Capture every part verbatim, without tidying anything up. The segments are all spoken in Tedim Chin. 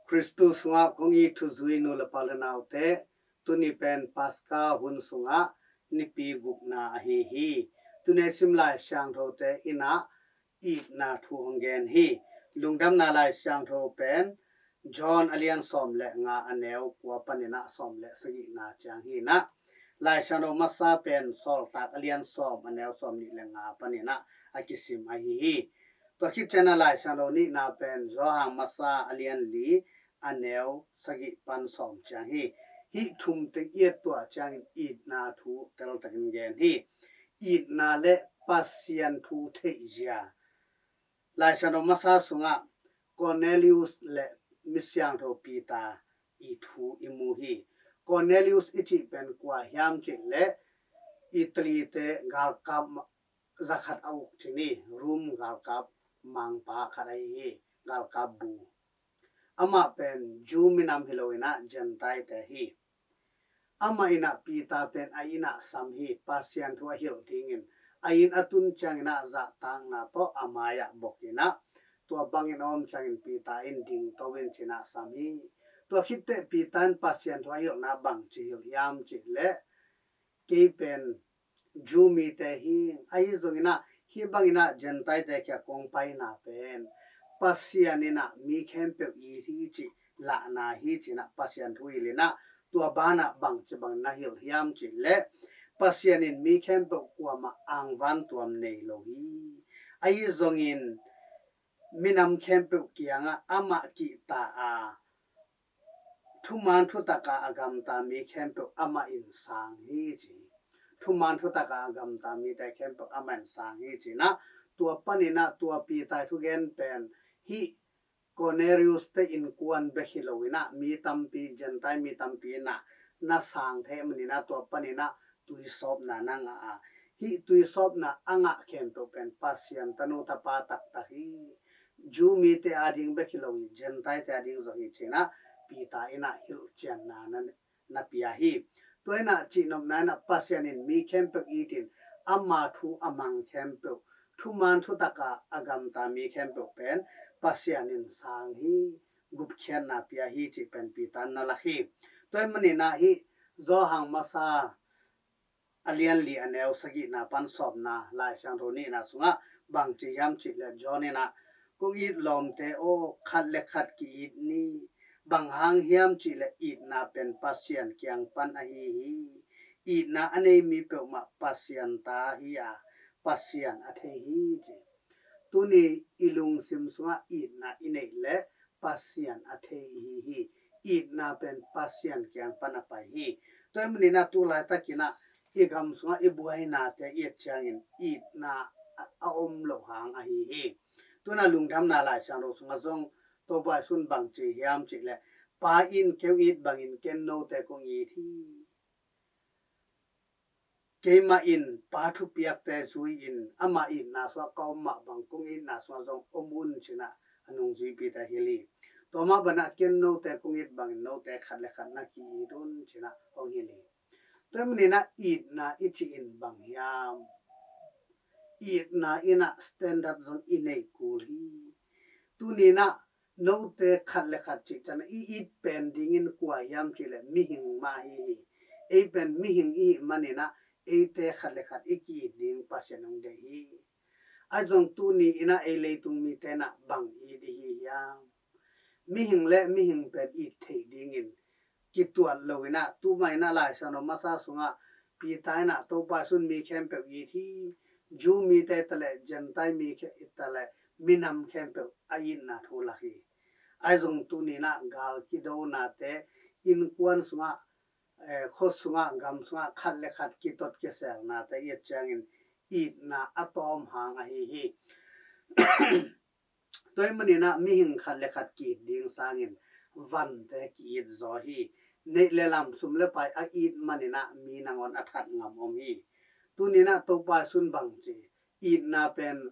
Khristu sungah kong it thuzui nu le pa le naute, tuni pen Paska hun sungah nipi gukna ahi hi. Tuni sim Lai Siangthote in ah itna thu hong gen hi. Lungdamna Lai Siangtho pen John a lian sawm le nga a neu kua panin ah sawm le sagihna ciang hi in ah, Lai Siangtho masa pen Sawltak a lian sawm a neu sawm nih le nga panin ah a kisim ahi hi. Tua khit ciang ah Lai Siangtho nihna pen Johan masa a lian li a neu sagih pan sawm ciang hi. Hih thum teng i et tuah ciangin itna thu teltakin gen hi. Itna le Pasian thu theihzia. Lai Siangtho masa sungah Cornelius le misiangtho Peter i thu i mu hi. Cornelius i cih pen kua hiam cih leh Italy te galkap ma-, zakhat a uk cih ni, Rome galkap mangpa khat ahi hi, galkap bu. Amah pen Jew minam hi lo in ah Gentile te hi. Amah in ah Peter pen a inn ah sam hi, Pasian thu a hilh dingin. A inn a tun ciangin ah zahtakna tawh a mai-ah bok in ah, tua bangin a om ciangin Peter in dingto in ci-in ah sam hi. Tua khit teh Peter in Pasian thu a hilhna bangci hilh hiam cih leh, kei pen Jew mite hi, ahi zongin ah hih bangin ah Gentile te kiang kong paina pen Pasian in ah mi khempeuh it hi cih lahna hi ci-in ah Pasian thu hilh in ah, tua banah bangci bangin na hilh hiam cih leh, Pasian in mi khempeuh kuamah angvan tuam nei lo hi. Ahi zongin minam khempeuh kiangah amah kihta a, thuman thutaka a gamta mi khempeuh amah in sang hi ci. Thuman thutaka a gamta mite khempeuh amah in sang hi ci-in ah, tua panin ah tua Peter thugen pen hih Cornelius te innkuan bek hi lo in ah mi tampi, Gentile mi tampi in ah na sang thei manin ah tua panin ah tuisawpna na ngah a, hih tuisawpna a ngah khempeuh pen Pasian tanu tapa taktak hi. Jew mite ading bek hi lo hi, Gentile te ading zong hi ci-in ah Peter in ah hilhcianna na, na pia hi. Tua in ah cihnopna in ah Pasian in mi khempeuh it in, ama thu a mang khempeuh, thuman thutaka a gamta mi khempeuh pen Pasian in sang hi, gupkhiatna pia hi cih pen Peter in na lak hi. Tua ahih manin ah hih Johan masa a lian li a neu sagihna pan sawmna Lai Siangtho nihna sungah bangci hiam cih leh John in ah, kong it lawmte aw, khat le khat ki-it ni. Bang hang hiam cih leh itna pen Pasian kiang pan ahi hi. Itna a nei mi peuhmah Pasian ta hi a, Pasian a thei hi ci. Tuni i lungsim sungah itna i neih leh Pasian a thei i hi hi. Itna pen Pasian kiang pan a pai hi. Tua ahih manin ah tu laitakin ah i gam sungah i buainate i et ciangin itna a, a om loh hang ahi hi. Tu-in ah Lungdamna Lai Siangtho sungah zong Topa Jesu in bangci hiam cih leh, Pa in kei hong it bangin ken note kong it hi. Keimah in Pa thupiakte zui-in ama itna sungah ka om mah bang kong itna sungah zong om un ci-in ah a nungzuipite hilh hi. Tua mah banah ken note kong it bangin note khat le khat na ki-it un ci-in ah hong hilh hi. Tua ahih manin ah itna i cih in bang hiam? Itna in ah standard zong i neih kul hi. Tuni in ah note khat le khat cih ciang ah i it pen dingin kua hiam cih leh mihing mah ahi hi. Ei pen mihing i hih manin ah eite khat le khat i ki-it ding Pasian hong deih hi. Ahi zong tuni in ah ei leitung mite in ah bang it i hi hiam? Mihing le mihing pen it theih dingin kituat lo in ah, tu mah in ah Lai Siangtho masa sungah Peter in ah Topa Jesu in mi khempeuh it hi, Jew mite ta leh Gentile mi khe-, ta leh minam khempeuh a itna thu lak hi. Ahi zong tuni in ah gal kidonate, innkuan sungah, eh, khua sungah, gam sungah khat le khat kitot kiselnate i et ciangin itna a tawm hang ahi hi. Tua ahih manin ah mihing khat le khat ki-it ding sangin vante ki-it zaw hi. Neih le lam, sum le pai a it manin ah mi nangawn a that ngam om hi. Tuni in ah Topa Jesu in bangci, itna pen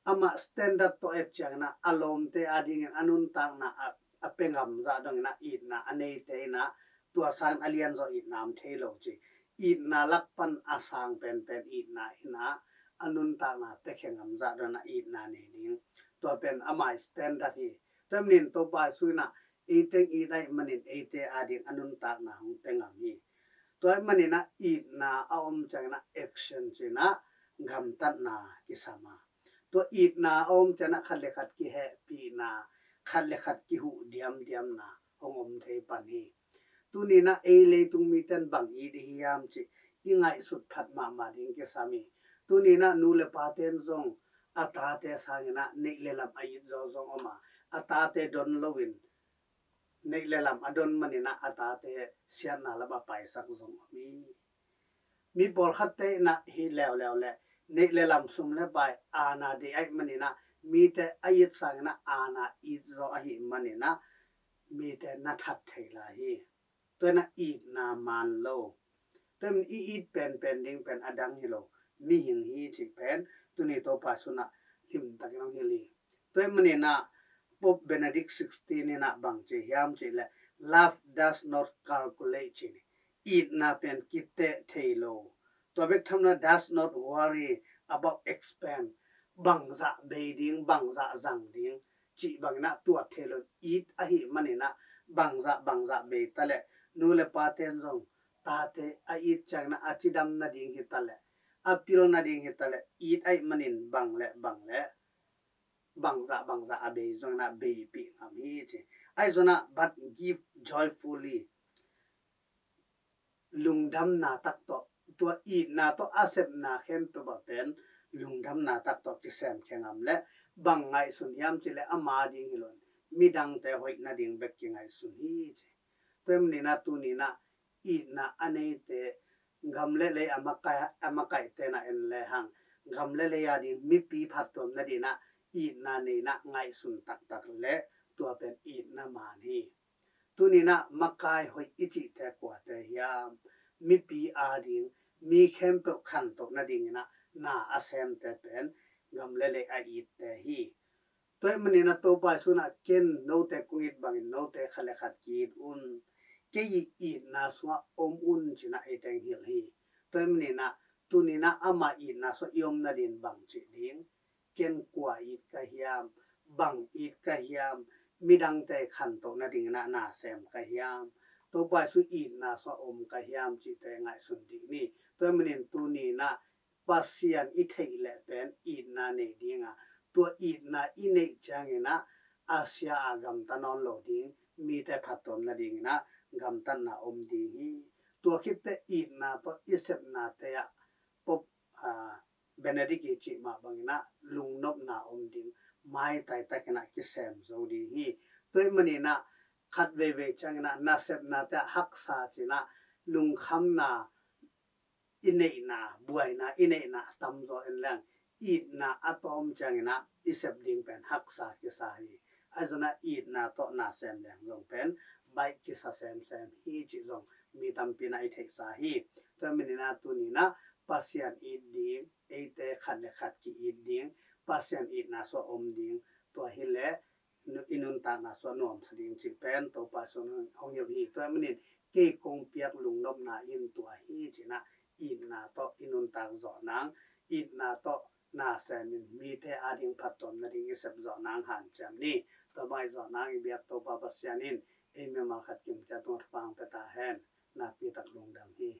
amah standard tawh et ciangin ah a lawmte adingin a nuntakna a, a pia ngam zah dongin ah itna a neite in ah tua sangin a lianzaw itna om thei lo ci. Itna lak pan a sang penpen itna in ah a nuntakna piakhia ngam zah dongin ah itna nei ding. Tua pen ama standard hi. Tua ahih manin Topa Jesu in ah Eiteng it ahih manin eite ading a nuntakna hong pia ngam hi. Tua ahih manin ah itna a om ciangin ah action ci-in ah gamtatna kisam a, tua itna a om ciangin ah khat le khat kihehpihna, khat le khat kihuh diamdiamna hong om thei pan hi. Tuni-in ah ei leitung mite in bang it i hiam cih i ngaihsut phat mahmah ding kisam hi. Tuni-in ah nu le pate in zong a tate sangin ah neih le lam a it zawzawng om a, a tate don loin neih le lam a don manin ah a tate siatna lam a paisak zong om hi. Mi pawlkhatte in ah hih leuleu leh neih le lam, sum le pai, aana deih ahih manin ah mite a it sangin ah aana it zaw ahih manin ah mite na that thei lai hi. Tua in ah itna man lo. Tua in i it penpen ding pen a dang hi lo, mihing hi cih pen tuni Topa Jesu in ah limtakin hong hilh hi. Tua ahih manin ah Pope Benedict sixteen in ah bang ci hiam cih leh, "Love does not calculate," ci hi. Itna pen kiteh thei lo. Tua bek tham lo, "Does not worry about expense." Bangzah bei ding, bangzah zang ding cih bangin ah tuat thei lo, it ahih manin ah bangzah bangzah bei ta leh, nu le pate in zong tate a it ciangin ah a cidam nading hi ta leh, a pil nading hi ta leh, it ahih manin bang le bang le bangzah bangzah a bei zongin ah beipih ngam hi ci. Ahi zongin ah, "But give joyfully." Lungdamna tak tawh, tua itna tawh a sepna khempeuh ah pen lungdamna tak tawh kisem khia ngam leh, bang ngaihsun hiam cih leh ama ding hi loin midangte hoih nading bek kingaihsun hi ci. Tua ahih manin ah tuni-in ah itna a neite, gam le lei a makaih, a makaihte in ah en lehang, gam le lei ading mipi phattuam nadingin ah itna nei-in ah ngaihsun taktak leh tua pen itna man hi. Tuni-in ah makai hoih i cihte kuate hiam? Mipi ading, mi khempeuh khantoh nadingin ah na a semte pen gam le lei a itte hi. Tua ahih manin ah Topa Jesu in ah, "Ken note kong it bangin note khat le khat ki-it un. Kei itna sungah om un," ci-in ah eite hong hilh hi. Tua ahih manin ah tuni-in ah ama itna sungah i om nading bang cih ding? Ken kua it ka hiam? Bang it ka hiam? Midangte khantoh nadingin ah na sem ka hiam? Topa Jesu itna sungah om ka hiam cihte ngaihsun dih ni. Tua ahih manin tuni-in ah Pasian i theih leh pen itna nei ding a, tua itna i neih ciangin ah a sia a gamta nawn lo ding, mite phattuam nadingin ah gamtatna om ding hi. Tua khit teh itna tawh i sepnate ah Pope, aa, Benedict i cih mah bangin ah lungnopna om ding, maitai takin ah kisem zo ding hi. Tua ahih manin ah khat veivei ciangin ah nasepnate ah haksa ci-in ah lungkhamna i neihna, buaina i neihna a tamzaw en leng, itna a tawm ciangin ah i sep ding pen haksa kisa hi. Ahi zongin ah itna tawh na sem leng zong pen baih kisa semsem hi cih zong mi tampi in ah i theihsa hi. Tua ahih manin ah tuni-in ah Pasian it ding, eite khat le khat ki-it ding, Pasian itna sungah om ding, tua hi leh nu-, i nuntakna sungah nuamsa ding cih pen Topa Jesu in hong hilh hi. Tua ahih manin kei kong piak lungnopna in tua hi ci-in ah itna tawh i nuntak zawh nang, itna tawh na semin mite ading phattuam nading i sep zawh nang hanciam ni. Tua bang i zawh nang i biak Topa Pasian in ei mimal khat kim ciat tungah thupha hong pia ta hen. Nakpi tak lungdam hi.